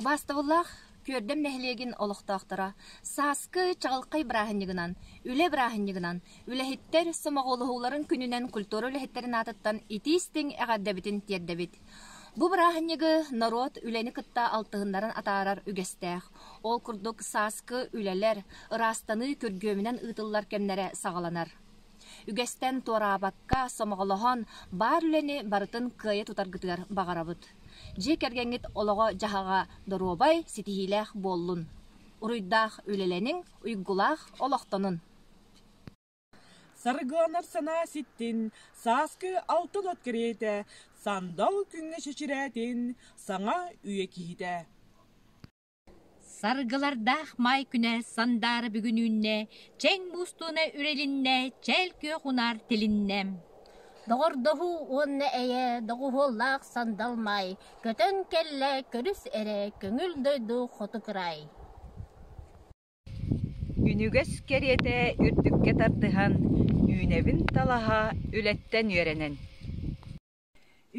Убаастабыллаах Күөрдэм нэһилиэгин олохтоохторо сааскы чаҕылхай бырааһынньыгынан, үлэ бырааһынньыгынан, үлэһиттэр сомоҕолоһууларын күнүнэн культура үлэһиттэрин аатыттан итии-истиҥ эҕэрдэбитин тиэрдэбит. Бу бырааһынньыгы норуот үлэни кытта алтыһыннаран атаарар үгэстээх. Ол курдук сааскы үлэлэр, ыраастаныы күргүөмүнэн ыытыллар кэмнэрэ саҕаланар. Үгэстэн туораабакка, сомоҕолоһон, баар үлэни барытын кыайа тутаргытыгар баҕарабыт. Дьиэ кэргэҥҥит олоҕо-дьаһаҕа доруобай, ситиһиилээх буоллун. Уруйдаах үлэлэниҥ, уйгулаах олохтонун! Саргыланар санаа ситтин, сааскы алтан от кэриэтэ, сандал күҥҥэ чэчирээтин, саҥа үйэ киһитэ. Саргылардаах маай күнэ сандаара бүгүн үүннэ, чэҥ муус туона үрэлиннэ, чээл күөх унаар тилиннэ. Доҕордоһуу уонна эйэ доҕуһуоллаах сандал маай көтөн кэллэ көрүс эрэ көҥүл дойду хоту кыраай. Үнүгэс кэриэтэ үрдүккэ тардыһан, үүнэбин талаһа үлэттэн үөрэнэн.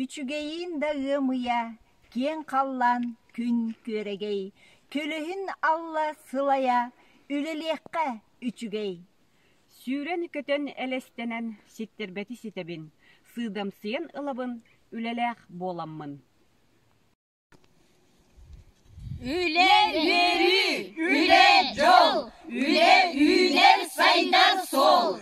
Үчүгэйиин да ыам ыйа, киэҥ халлаан күн күөрэгэй, көлөһүн алла сылайа, үлэлиэххэ үчүгэй. Сүүрэн-көтөн элэстэнэн ситтэрбэти ситэбин, сыыдамсыйан ылабын үлэлээх буоламмын. Үлэ үөрүү, үлэ дьол, үлэ үүнэр сайдар суол.